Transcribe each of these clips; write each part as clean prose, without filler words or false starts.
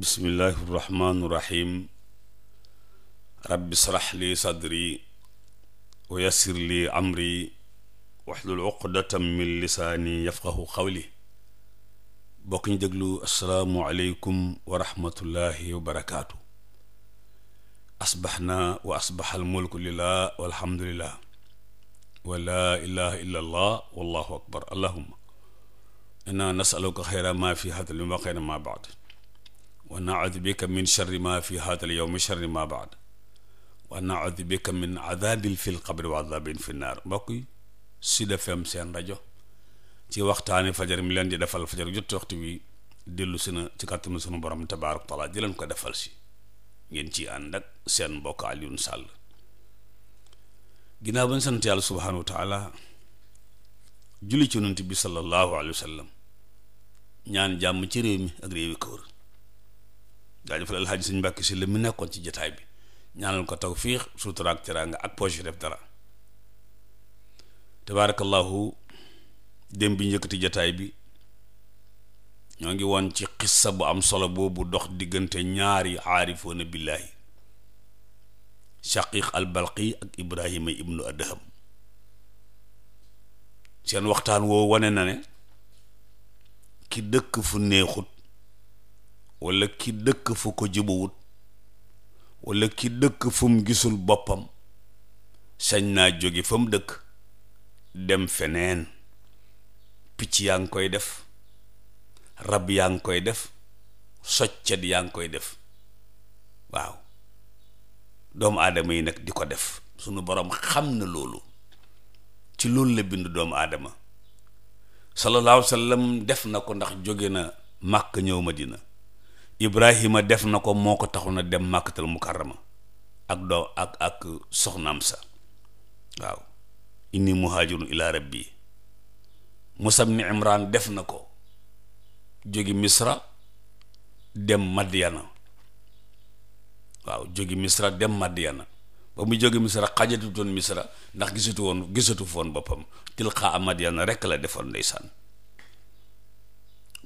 bismillahi irrahmani irrahim rabbi srah li sadri wa yassir li amri wahlul uqdatam min lisaani yafqahu qawli. bokk ñu déglu assalaamu aleykum wa rahmatullahi wa barakaatu. asbaxna wa asbaxa almulku lillah walhamdulillah wa laa ilaha illa allah wallahu akbar. allahumma inna nasaluka xayra ma fi hada al-yawm wa xayra ma baad wa naudu bika min sharri ma fi hada al-yawm sharri ma baad wa naudu bika min adabin fi l-qabri wa adabin fi naar. mbokk yi Sud FM seen rajo ci waxtaani fajar mi leen di defal fajar jot waxtu wi dellu si na ci kàttanu sunu borom tabaaraka taala di leen ko defal si ngeen ci ànd ak seen mbokk Alioune Sall. ginnaaw ba ñu sant yàlla subhaanahu wa taala julli ci yonent bi sallallahu alayhi wa sallam ñaan jàmm ci réew mi ak réew yi ko wër jaajëfal alxaaji sëñ Mbàkke si la mi nekkoon ci jataay bi ñaanal ko tawfiix sutura ak teraanga ak poche def dara tabaarakallahu. dem bi njëkkati jataay bi ñoo ngi woon ci xissa bu am solo boobu dox diggante ñaari aarifoona billaahi shaqiq al balqi ak ibrahima ibnu adham. seen waxtaan woo wane na ne ki dëkk fu neexut walla ki dëkk fu ko jubawut walla ki dëkk fu mu gisul boppam sañ naa jóge fa mu dëkk dem feneen. picc yaa ngi koy def, rab yaa ngi koy def, soccet yaa ngi koy def, waaw doomu aadama yi nag di ko def. sunu boroom xam na loolu, ci loolu la bind doomu aadama. sallallahu alayhi wa sallam def na ko ndax jóge na màkk ñëw madina. ibrahima def na ko, moo ko taxu na dem màkkatal mukarrama ak doo ak soxnaam sa. waaw inni muhaajirun ila rabbi. Musa ibn Imran def na ko, jógi misra dem Madyana. waaw jógi misra dem Madyana. ba mu jógi misra xajatutoon misra ndax gisatu foon boppam. tilqaa Madyana rekk la defoon ndeysaan.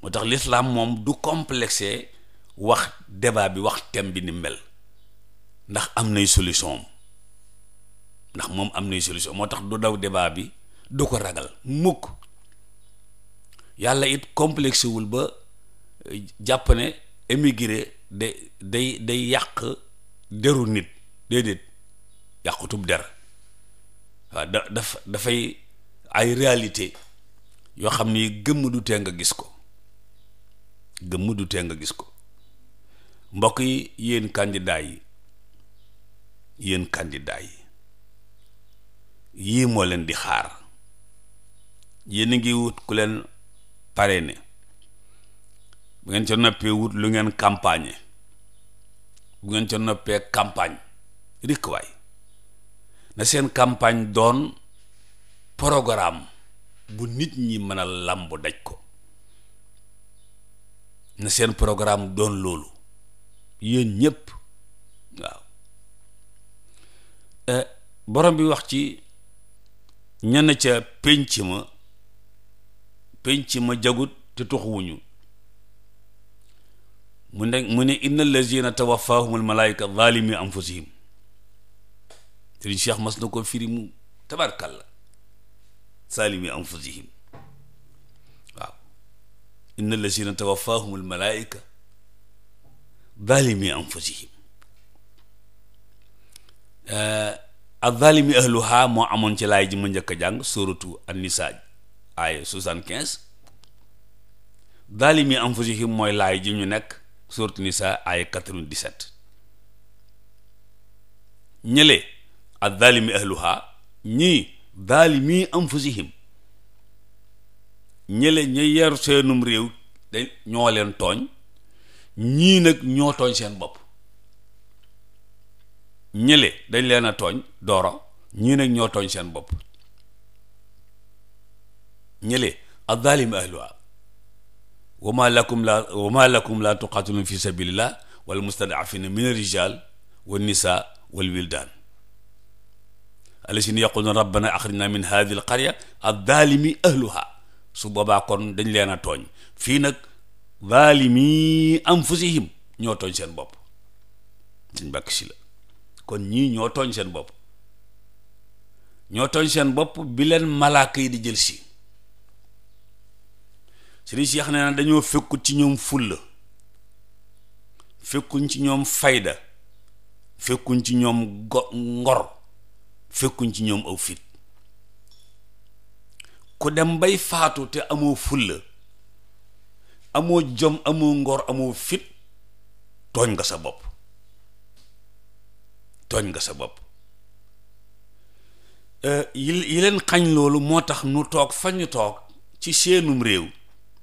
moo tax lislaam moom du complexé wax débat bi, wax thème bi ni mel, ndax am nay solution. ndax moom am nay solution, moo tax du daw débat bi, du ko ragal mukk. yàlla it complexé wul ba jàpp ne émigré day yàq deru nit. déedéet, yàqutub der. waaw dafay ay réalité yoo xam ni gëmm du tee nga gis ko, gëmm du tee nga gis ko. mbokk yi, yéen candidat yi yii moo leen di xaar. yéen a ngi wut ku leen parrainé, bu ngeen ca noppee wut lu ngeen campagne, bu ngeen ca noppee campagne rikk waay na seen campagne doon programme bu nit ñi mën a làmb daj ko. na seen programme doon loolu, yéen ñépp. waaw borom bi wax ci ñenn ca pénc ma jagut te tuxuwuñu. mu ne inna allazina tawaffahumul malaayika zalimi anfusihim. Sëriñ Cheikh mas na ko firi mu tabarkalla. zalimi anfusihim. waaw inna allazina tawaffahumul malaayika zalimi anfusihim. az-zalimi ahluha moo amoon ci laay ji ma njëkk a jàng suratu an-nisaa aaya 75. zalimi anfusihim mooy laay ji ñu nekk suratu nisaa aaya 97. ñële az-zalimi ahluha, ñii zalimi anfusihim. ñële ña yer seenum réew dañ ñoo leen tooñ, ñii nag ñoo tooñ seen bopp. ñële dañ leen a tooñ dooro, ñii nag ñoo tooñ seen bopp. ñële az-zalimi ahluha wa ma lakum la tuqatilun fi sabilillah wal mustad'afina min ar-rijal wan nisa wal wildan alladhina yaquluna rabbana akhrijna min hadhihi al-qarya az-zalimi ahluha. su boobaa kon dañ leen a tooñ. fii nag zaalimi anfusihim ñoo tooñ seen bopp. Sëñ Mbàkke Sylla kon ñii ñoo tooñ seen bopp, ñoo tooñ seen bopp bi leen malaaka yi di jël si. Sëriñ Cheikh nee na dañoo fekkut ci ñoom fulla, fekkuñ ci ñoom fayda, fekkuñ ci ñoom ngor, fekkuñ ci ñoom aw fit. ku dem bay faatu te amoo fulla, amoo jom, amoo ngor, amoo fit, tooñ nga sa bopp, tooñ nga sa bopp. yi leen xañ loolu moo tax nu toog fa ñu toog ci seenum réew,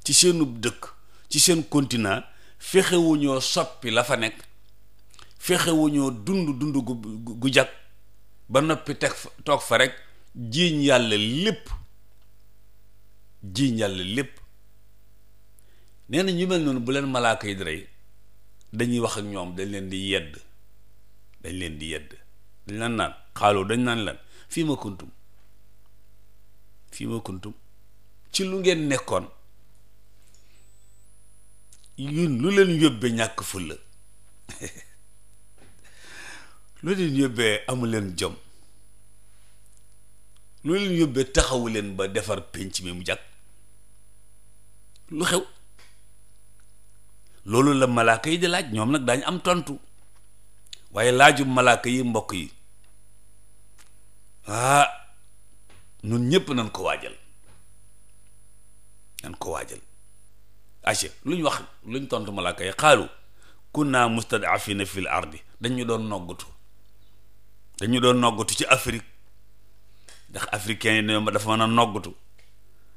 ci seenub dëkk, ci seen continent, fexewuñoo soppi la fa nekk, fexewuñoo dund gu jag ba noppi teg fa toog fa rek jiiñ yàlla lépp, jiiñ yàlla lépp. nee na ñu mel noonu bu leen malaaka yi di rey, dañuy wax ak ñoom, dañ leen di yedd, dañ leen di yedd, dañ leen naan xaaloo, dañ naan lan fii ma kuntum, fii ma kuntum, ci lu ngeen nekkoon, yun lu leen yóbbee ñàkk fulla lu leen yóbbee amu leen jom, lu leen yóbbee taxawu leen ba defar pénc mi mu jag, lu xew? loolu la malaaka yi di laaj. ñoom nag daañu am tontu, waaye laaju malaaka yi mbokk yi, nun ñépp nañ ko waajal, nañ ko waajal. ace lu ñu wax, lu ñu tontu malaaka yi, xaalu kunna mustadafina fil ardi, dañu doon noggatu, dañu doon noggatu ci Afrique, ndax africain yi dañoo dafa mën a noggatu.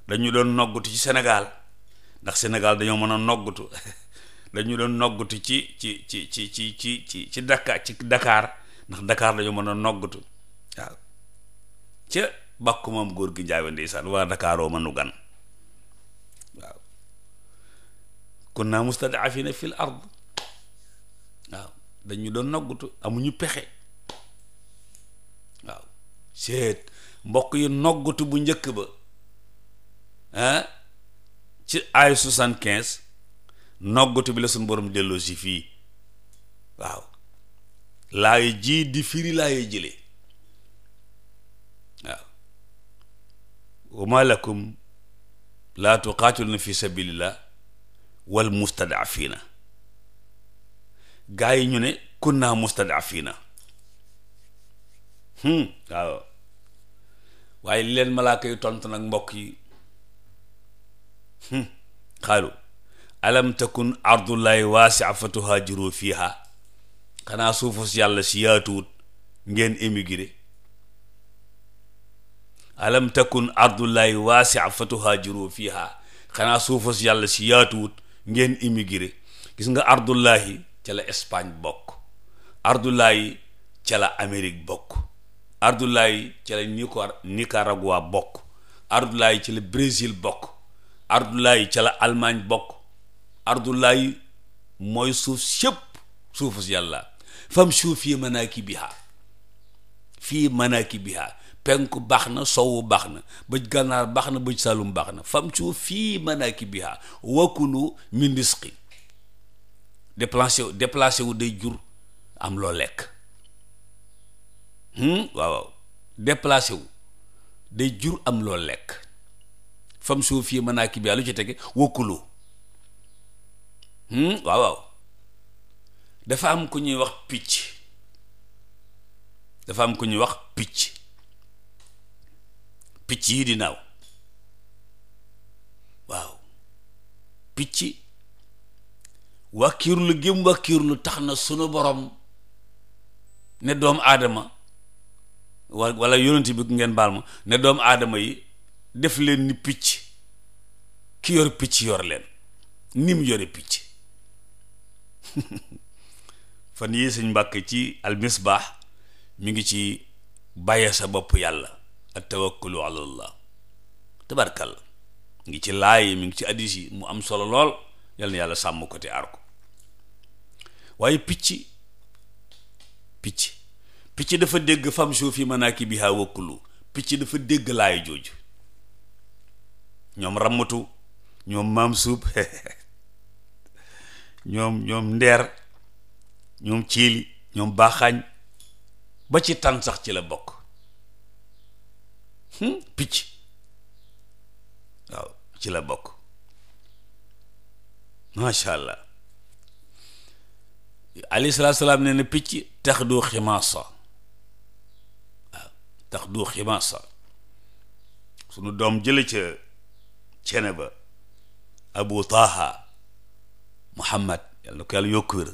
dañu doon noggatu ci Sénégal, ndax Sénégal dañoo mën a noggatu. dañu doon noggatu ci Dakar, ndax Dakar dañoo mën a noggatu. waaw ca bàkku moom góor gi njaawe ndeysaan, waa Dakaaroo mënu gan. waaw kunna mustadafina fil ard, waaw dañu doon noggatu, amuñu pexe. waaw seet mbokk yi, noggatu bu njëkk ba ci ay 75, noggatu bi la suñu borom delloo si fii. waaw laay ji di firi laay jële. waaw wa ma lakum laa tuqaatiluna fi sabilillah wal mustadafina. gaa yi ñu ne kunna mustadafina. waaw waaye li leen malaaka yi tontu nag mbokk yi, xaalu alam takun ardullahi waasia fa tuhaajiru fiha, xanaa suufu si yàlla si yaatuwut ngeen émigré. alam takun ardullahi waasia fa tuhaajiru fiha, xanaa suufu si yàlla si yaatuwut ngeen émigré. gis nga ardullahi ca la Espagne bokk, ardullahi ca la Amérique bokk, ardullahi ca la Nicaragua bokk, ardullahi ca la Brésil bokk, ardullahi ca la Allemagne bokk. ardullahi mooy suuf sépp suufu si yàlla. fam suuf fii manaakibiha, fii manaakibiha, penku baax na, sowu baax na, bëj gànnaar baax na, bëj saalum baax na. fam suuf fii manaakibiha wakulu min risqi. déplacé wu day jur am loo lekk. waaw déplacé wu day jur am loo lekk. fam suuf fii manaakibiha lu ci tege wakulu. waaw dafa am ku ñuy wax picc, dafa am ku ñuy wax picc, picc yi di naaw. waaw picc wàkkiirlu gém wàkkiirlu tax na sunu borom ne doomu aadama, wala yonent bi ngeen baal ma, ne doomu aadama yi def leen ni picc, ki yor picc yor leen ni mu yore picc. fan yii Sëñ Mbàkke ci almisbaax mi ngi ci bàyyi sa bopp yàlla, at tawakkulu ala allah, tabarkalla, ngi ci laay, mi ngi ci addis yi, mu am solo lool. yal na yàlla sàmm ko te aar ko. waaye picc dafa dégg famshu fi manaakibihaa wakulu, picc dafa dégg laay jooju. ñoom rammatu, ñoom maam suub ñoom ndeer ñoom ciili ñoom baaxaañ ba ci tan sax ci la bokk. Picc waaw ci la bokk, macha allah. alayhi salaatu salaam nee na picc tax du ximaasa, waaw tax du ximaasa. sunu doom jële ca cene ba Abu Taha Muhammad yàlla na ko yàlla yokk wér,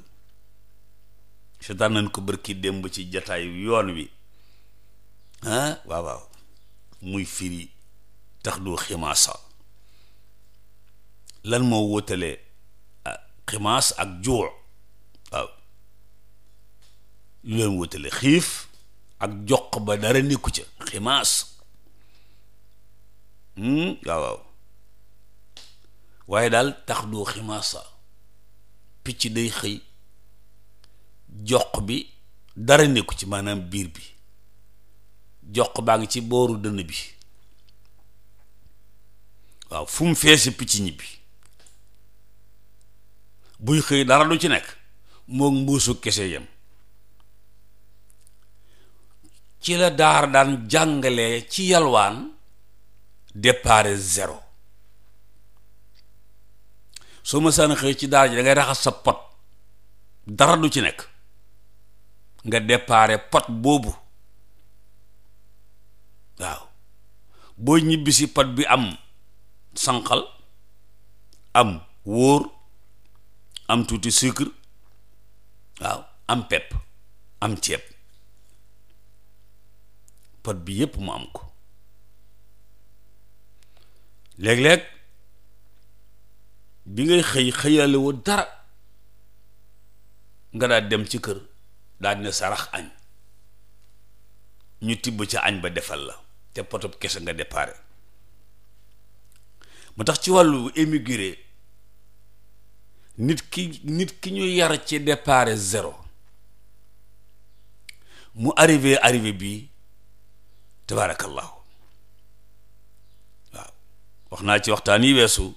seetaan nañ ko bërki démb ci jataayu yoon wi, waaw waaw, muy firi tax du ximaasa. lan moo wóotale ximaas ak juux? waaw lu leen wóotale? xiif ak jox ba dara nekku ca, ximaas. waaw waaw, waaye daal tax du ximaasa, picc day xëy jox bi dara nekku ci, maanaam biir bi jox baa ngi ci booru dënn bi, waaw fu mu feesi picc ñibbi. buy xëy dara du ci nekk, moom mbuusu kese yem. ci la daar daan jàngalee ci yalwaan départ zéro. soo ma saan xëy ci daara ji da ngay raxas sa pot, dara du ci nekk, nga départ pot boobu, waaw boo ñibbisi pot bi am sànqal, am wóor, am tuuti sucre, waaw am pepp, am ceeb, pot bi yépp mu am ko. léeg-léeg bi ngay xëy xëyale woo dara, nga daal dem ci kër daal ne sarax añ, ñu tibb ca añ ba defal la, te potop kese nga déparé. mu tax ci wàllu émigré, nit ki ñu yar ci départ zéro, mu arrivé bi tabaarakallahu. waaw wax naa ci waxtaan yi weesu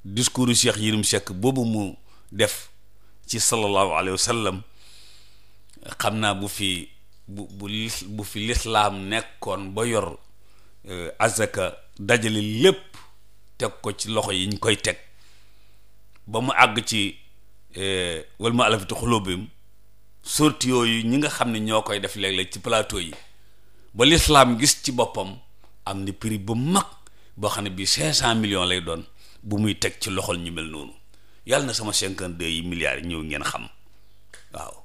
discours Cheikh Yérim Seck boobu mu def ci sallallahu alayhi wa sallam. xam naa bu fi lislaam nekkoon ba yor azaka, dajale lépp teg ko ci loxo yi ñu koy teg ba mu àgg ci wal mu'allafati quluubihim, sorti yooyu ñi nga xam ne ñoo koy def léeg-léeg ci plateau yi, ba lislaam gis ci boppam, am ni prix bu mag boo xam ne bii 500 millions lay doon bu muy teg ci loxol ñu mel noonu. yàlla na sama 52 yi milliards yi ñëw ngeen xam. waaw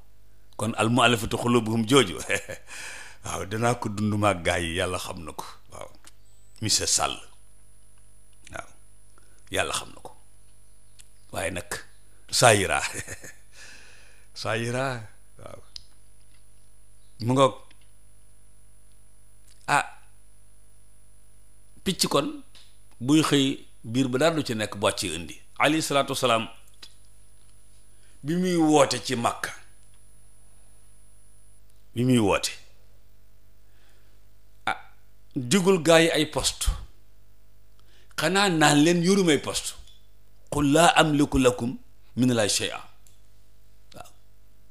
kon al mu'allafati quluubuhum jooju waaw danaa ko dund maag gaa yi, yàlla xam na ko. waaw monsieur Sall, waaw yàlla xam na ko. waaye nag saa yiraa waaw mu nga picc kon buy xëy biir ba daal du ci nekk bocc ci indi. alayhi salaatu wasalaam bi muy woote ci Makka, bi muy woote digul gaa yi ay poste, xanaa naan leen yorumay poste. qul laa amliku lakum minallahi shay'a. waaw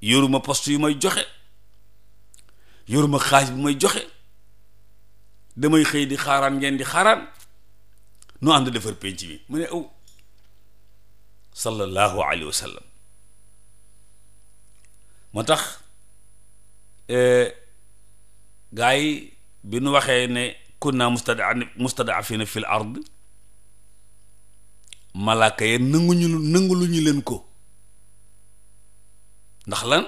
yoruma poste yu may joxe, yoruma xaaj bu may joxe, damay xëy di xaaraan ngeen di xaaraan, nu ànd defar penc bi. mu ne sallallahu alayhi wa sallam. moo tax gaa yi bi nu waxee ne kunna mustad'afina fil ard, malaaka ye nanguluñu leen ko. ndax lan?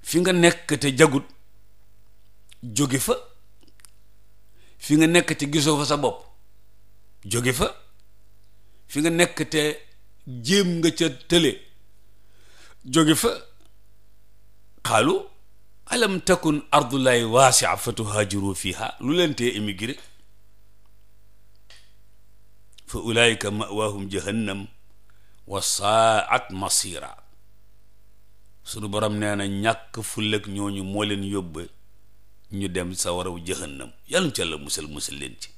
fi nga nekk te jagut, jóge fa. fi nga nekk te gisoo fa sa bopp, jóge fa. fi nga nekk te jéem nga ca tële, jóge fa. xaalu alam takun ardullahi waasi'a fa tuhaajiru fiha. lu leen tee émigré? fa ulaayika ma'waahum jahannam wa saa'at masira. sunu borom nee na ñàkk fullak ñooñu moo leen yóbbe ñu dem sa waraw jahannam. yàlla ca la musal leen ci.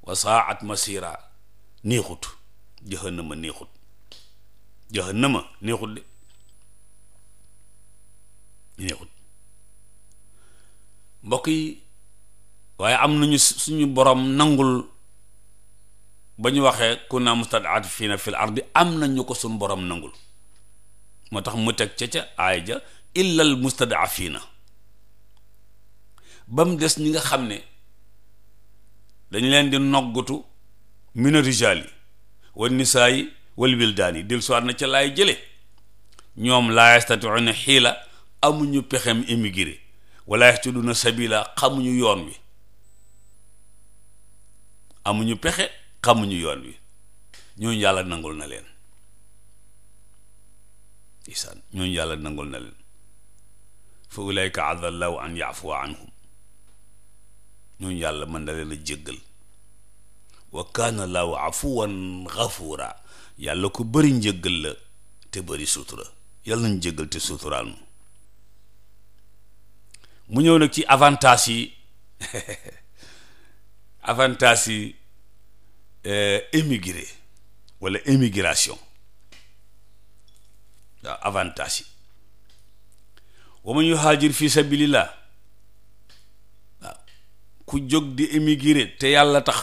wa saa'at masira, neexut. jahannama neexut de. neexut mbokk yi. waaye am nañu suñu borom nangul ba ñu waxee kunna mustad'afina fil ardi am nañu ko suñu borom nangul moo tax mu teg ca aaya ja illal mustad'afina ba mu des ñi nga xam ne dañ leen di noggutu mina rijaali wan nisaayi wal wildaani dil soir na ca laay jële ñoom laa yastati'una xiila amuñu pexem immigré wala yahtaduna sabila xamuñu yoon wi amuñu pexe xamuñu yoon wi ñooñu yàlla nangul na leen isaan ñooñu yàlla nangul na leen fa ulaika adallahu an yaafuwa anhum ñooñu yàlla mën na leen a jéggal wa kaana lahu afuwan ghafuura yàlla ko bëri njéggal la te bëri sutura yàlla nañ jéggal te suturaal mu ñëw nag ci avantage yi avantage yi émigré walla émigration waaw avantage yi wa man yuhaajir fi sabilillah waaw ku jóg di émigré te yàlla tax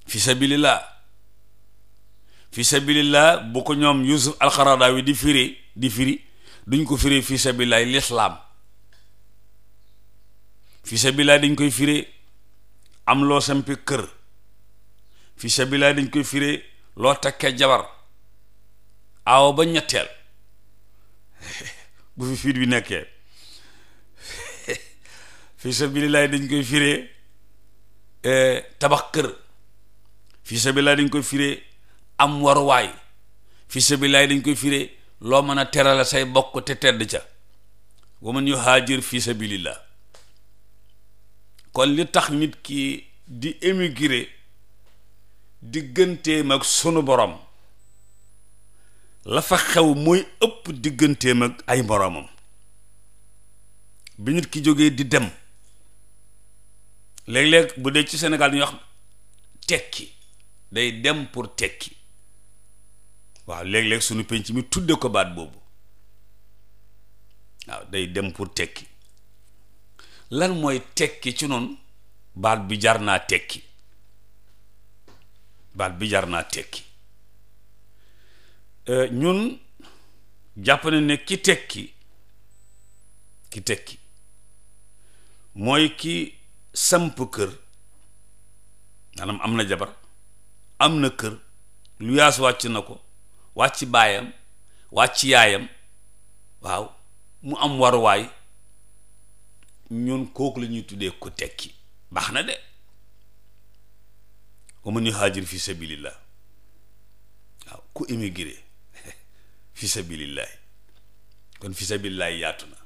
fi sabilillah bu ko ñoom Yusuf al-Qaradawi di firi duñ ko firi fi sabilillah l'islam fi sabilillah dañ koy firi am loo sampi kër fi sabilillah dañ koy firi loo takkee jabar aaw ba ñetteel bu fi fiit bi nekkee fi sabilillah dañ koy firi tabax kër fi sabilillah dañ koy firi am waruwaay fi sabilillah dañ koy firi loo mën a terale say bokk te tedd ca wa man yuhaajir fi sabilillah kon li tax nit ki di émigré digganteem ak sunu borom la fa xew mooy ëpp digganteem ak ay moroomam bi nit ki jógee di dem léeg-léeg bu dee ci Sénégal ñu wax tekki day dem pour tekki waaw léeg-léeg sunu penc mi tudde ko baat boobu waaw day dem pour tekki lan mooy tekki ci noonu baat bi jar naa tekki ñun jàpp na ne ki tekki mooy ki samp kër maanaam am na jabar am na kër lu yaas wàcc na ko wàcc baayam wàcc yaayam waaw mu am waruwaay ñun kooku la ñuy tuddee ku tekki baax na de wa man yuhaajir fi sabilillah waaw ku immigré fi sabilillahi kon fi sabilillahi yaatu na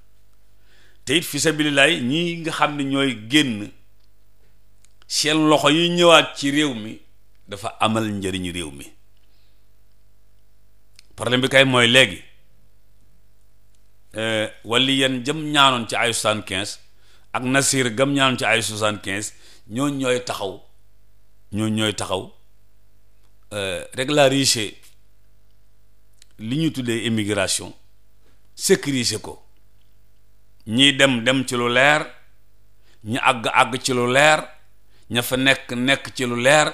te it fi sabilillahi ñii nga xam ne ñooy génn seen loxo yi ñëwaat ci réew mi dafa amal njëriñ réew mi problème bi kay mooy léegi wali yan jëm ñaanoon ci ay 75 ak Nasir gam ñaanoon ci ay 75 ñooy taxaw régulariser li ñu tuddee immigration sécuriser ko ñiy dem ci lu leer ñi àgg ci lu leer ña fa nekk ci lu leer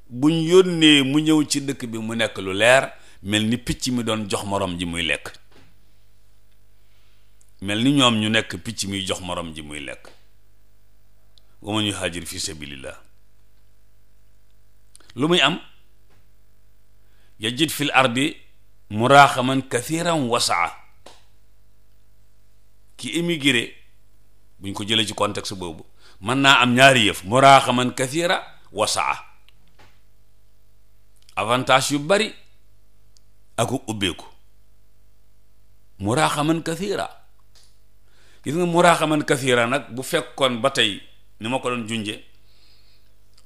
buñ yónnee mu ñëw ci dëkk bi mu nekk lu leer mel ni picc mi doon jox morom ji muy lekk mel ni ñoom ñu nekk picc muy jox morom ji muy lekk wa man yuhaajir fi sabilillah lu muy am yajid fil ardi muraaxaman kathiran wasaa ki émigré buñ ko jëlee ci contexte boobu mën naa am ñaari yëf muraaxaman kathira wasaa avantage yu bari ak ubbeeku muraaxaman kathira gis nga muraaxaman kathira nag bu fekkoon ba tey ni ma ko doon junje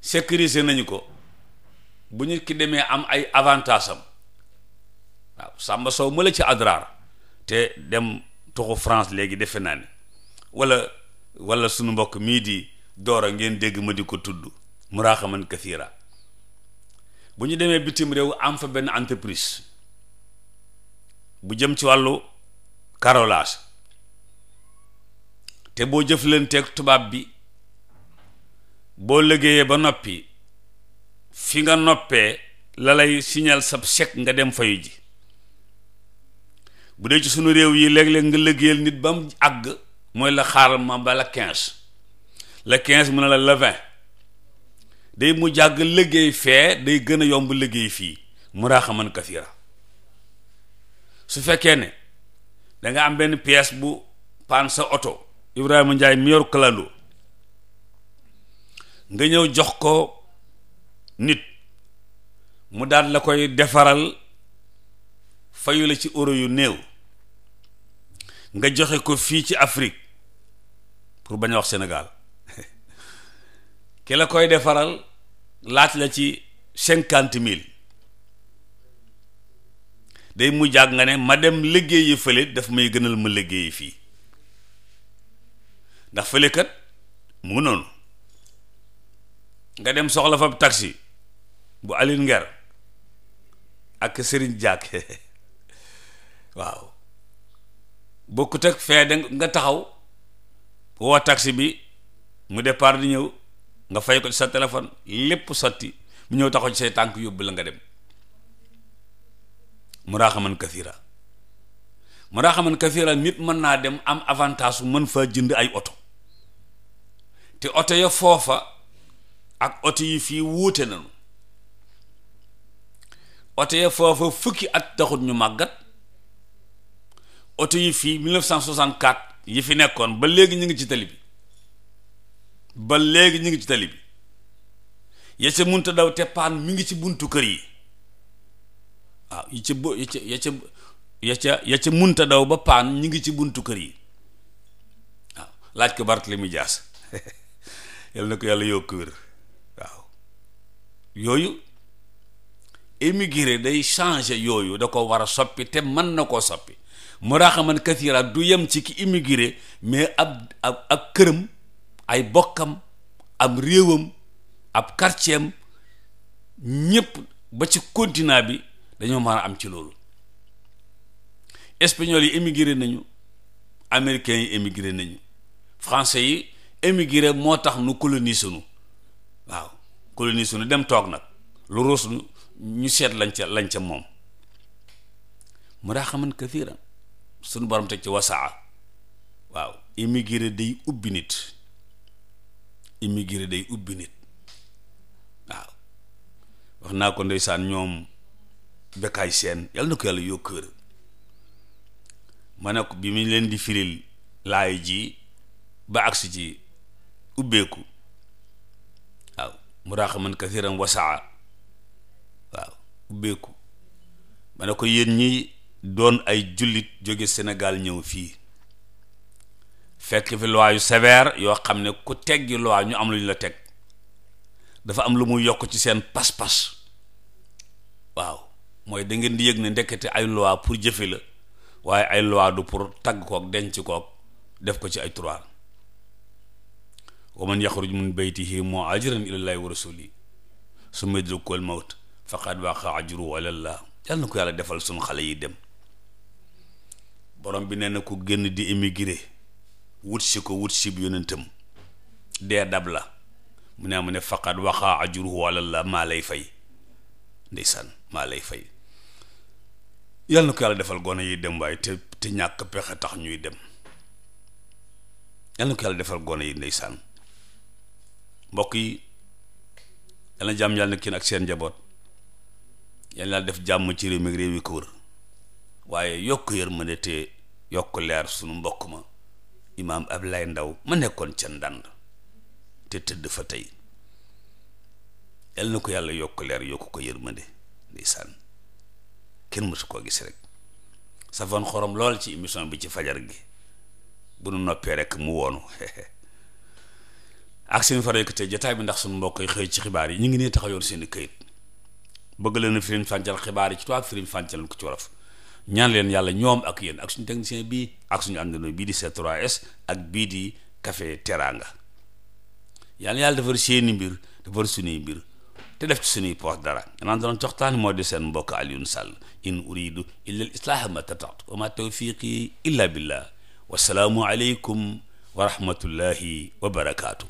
sécuriser nañu ko bu nit ki demee am ay avantage am waaw Samba Sow ma la ci Adrar te dem tuxu France léegi defe naa ne wala sunu mbokk mii di Doora ngeen dégg ma di ko tudd muraaxaman kathira bu ñu demee bitim réew am fa benn entreprise bu jëm ci wàllu carrelage te boo jëflanteeg tubaab bi boo liggéeyee ba noppi fi nga noppee la lay signal sa chèque nga dem fayu ji. bu dee ci sunu réew yi léeg-léeg nga liggéeyal nit ba mu àgg mooy la xaaral ma ba la 15 la 15 mu ne la 20 day mu jàgg liggéey fee day gën a yomb liggéey fii muraaxaman kasiira. su fekkee ne danga am benn pièce bu paan sa oto, Ibrahima Njaay mi yor kalando nga ñëw jox ko nit mu daal la koy defaral fayu la ci euro yu néew, nga joxe ko fii ci Afrique pour bañ a wax Sénégal ki la koy defaral laaj la ci 50,000 day mu jàgg nga ne ma dem liggéeyi fële daf may gënal ma liggéeyi fii, ndax fële kat mu ngi noonu nga dem soxla fa taxi bu Aline Nger ak Serigne Diak waaw bokkut ak fee da nga taxaw woo taxi bi mu départ di ñëw nga fay ko ci sa téléphone lépp sotti mu ñëw taxaw ci say tànk yóbbu la nga dem. muraaxaman kathira muraaxaman kathira nit mën naa dem am avantage su mën faa jënd ay oto te oto ya foofa ak oto yi fii wuute nañu. oto ya foofa fukki at taxut ñu màggat, oto yi fii 1964 yi fi nekkoon ba léegi ñu ngi ci tali bi ba léegi ñu ngi ci tali bi ya ca munta daw te paan mi ngi ci buntu kër yi waaw ya ca munta daw ba paan ñu ngi ci buntu kër yi waaw laaj ko Barthélemy Dias yal na ko yàlla yokk wér. waaw yooyu émigré day changer yooyu, da ko war a soppi te mën na koo soppi. muraaxaman kathira du yem ci ki immigré mais ab këram, ay bokkam, ab réewam, ab quartier am ñépp ba ci continent bi dañoo mën a am ci loolu. espagnol yi immigré nañu, américains yi immigré nañu, français yi immigré moo tax nu colonise nu waaw colonise nu dem toog nag lu ruus ñu seet lañ ca moom. muraaxaman kathira suñu borom teg ci wasaa. waaw immigré day ubbi nit, immigré day ubbi nit. waaw wax naa ko ndeysaan ñoom Bekkaay Seen yàlla na ko yàlla yokk wér. ma ne ko bi mu leen di firil laay ji ba agsi ci ubbeeku waaw muraaxaman kathiran wasaa waaw ubbeeku ma ne ko yéen ñi doon ay jullit jóge Sénégal ñëw fii fekk fi loi yu sévère yoo xam ne ku teggi loi ñu am lu ñu la teg, dafa am lu muy yokk ci seen pas-pas. waaw mooy da ngeen di yëg ne ndekete ay loi pour jëfe la, waaye ay loi du pour tagg kook denc kook def ko ci ay tiroir. wa man yaxruj min baytihi muhajiran ilallahi wa rasuli summa yudrikuhul mawt faqad waqa ajruhu ala llah. yàlla na ko yàlla defal suñu xale yi dem. borom bi nee na ku génn di émigré wut si bi yonentam dee dab la mu ne faqad waqa ajruhu ala llah, maa lay fay ndeysaan maa lay fay. yàlla na ko yàlla defal gone yi dem waaye te ñàkk pexe tax ñuy dem. yàlla na ko yàlla defal gone yi ndeysaan. mbokk yi yàlla na jàmm yàlla na kenn ak seen njaboot, yàlla na def jàmm ci réew mi réew yi ko wër, waaye yokk yërmande te yokk leer sunu mbokk ma imaam Ablaye Ndaw ma nekkoon ca Ndand te tëdd fa tey. yàlla na ko yàlla yokk leer yokk ko yërmande ndeysaan kenn mësu koo gis rek. safoon xorom lool ci émission bi ci fajar gi, bu nu noppee rek mu woonu ak seen faral ko tey jotaay bi, ndax suñu mbokk yi xëy ci xibaar yi ñu ngi nee taxaw yoon seen i këyit bëgg leen a firim fàncal xibaar yi ci tubaab, firim fàncal ko ci wolof. ñaan leen yàlla ñoom ak yéen ak suñu technicien bii ak suñu àndandoo bii di C3S ak bii di Café Teranga. yàlla defar seeni mbir defar suñuy mbir te def ci suñuy poos dara. naan doon coxtaan moo di seen mbokk Alioune Sall. in uridu illa al islaaha ma tataatu wa ma tawfiqi illa billah. wasalaamu aleykum wa rahmatullahi wa barakaatu.